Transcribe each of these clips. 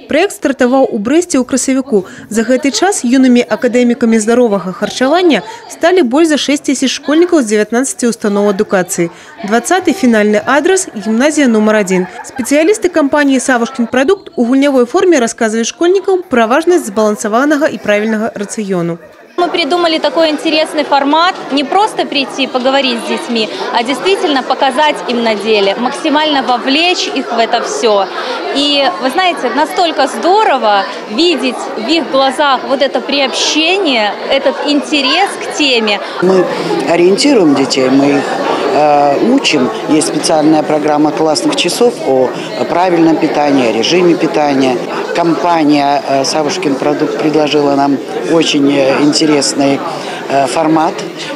Праект стартаваў у Брэсце ў красавіку. За гэты час юнымі акадэмікамі здаровага харчавання сталі больш за 6 тысяч школьнікаў з 19 устаноў адукацыі. 20-ы фінальны адрас – гімназія нумар 1. Спецыялісты кампаніі «Савушкін прадукт» у гульнявой форме расказваюць школьнікам пра важнасць збалансаванага і правільнага рацыёну. Мы придумали такой интересный формат, не просто прийти и поговорить с детьми, а действительно показать им на деле, максимально вовлечь их в это все. И вы знаете, настолько здорово видеть в их глазах вот это приобщение, этот интерес к теме. Мы ориентируем детей, мы их учим. Есть специальная программа классных часов о правильном питании, о режиме питания. Компания «Савушкин продукт» предложила нам очень интересный формат,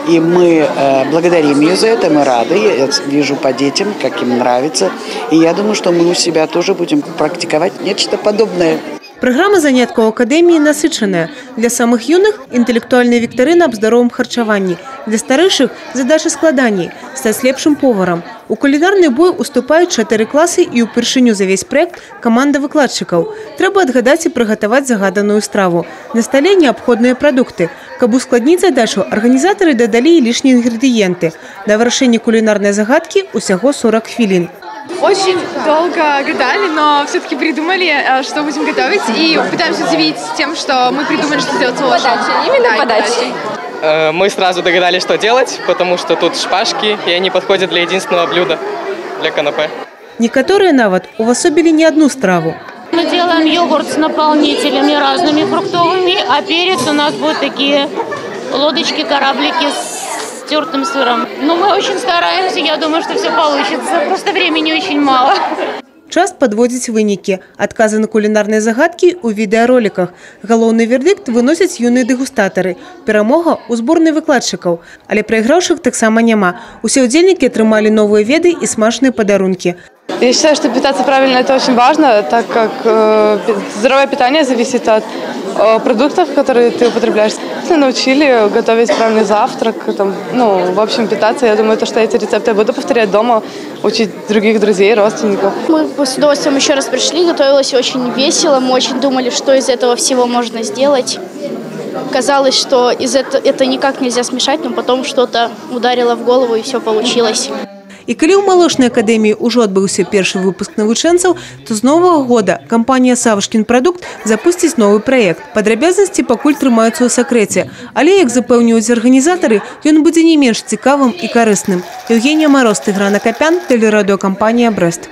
и мы благодарим ее за это, мы рады. Я вижу по детям, как им нравится, и я думаю, что мы у себя тоже будем практиковать нечто подобное. Праграма заняткаў акадэміі насычаная. Для самых юных інтэлектуальная віктарына аб здаровым харчаванні. Для старэйшых задача складаней – стаць лепшым поварам. У кулінарны бой уступаюць 4 класы і ўпершыню за весь праект каманда выкладчыкаў. Трэба адгадаць і прыгатаваць загаданую страву. На стале неабходныя прадукты. Каб ускладніць задачу, арганізатары дадалі і лішнія інгрэдыенты. На вырашэнне кулінарнай загадкі усяго 40 хвілін. Очень долго гадали, но все-таки придумали, что будем готовить, и пытаемся удивить тем, что мы придумали, что сделать сложно. Подачей, именно, да, подачей. Мы сразу догадались, что делать, потому что тут шпажки, и они подходят для единственного блюда, для канапе. Некаторыя нават увасобілі не одну страву. Мы делаем йогурт с наполнителями разными фруктовыми, а перец у нас будут такие лодочки, кораблики с тертым сыром. Но мы очень стараемся, я думаю, что все получится. Просто времени очень мало. Час падводзіць вынікі. Адказы на кулінарныя загадкі ў відэароліках. Галоўны вердыкт выносяць юныя дэгустатары. Перамога ў зборнай выкладчыкаў. Але прайграўшых таксама няма. Усе ўдзельнікі атрымалі новыя веды і смачныя падарункі. Я считаю, что питаться правильно – это очень важно, так как здоровое питание зависит от продуктов, которые ты употребляешь. Научили готовить правильный завтрак, там, ну, в общем, питаться. Я думаю, то, что эти рецепты я буду повторять дома, учить других друзей, родственников. Мы с удовольствием еще раз пришли, готовилось очень весело. Мы очень думали, что из этого всего можно сделать. Казалось, что это никак нельзя смешать, но потом что-то ударило в голову, и все получилось. І калі ў малочнай акадэміі ўжо адбыўся першы выпуск навучэнцаў, то з новага года кампанія «Савушкін прадукт» запусціць новы праект. Падрабязнасці пакуль трымаюцца ў сакрэце. Але, як запэўніваюць арганізатары, ён будзе не менш цікавым і карысным. Яўгенія Мароз, Тыгран Акапян, тэлерадыёкампанія «Брэст».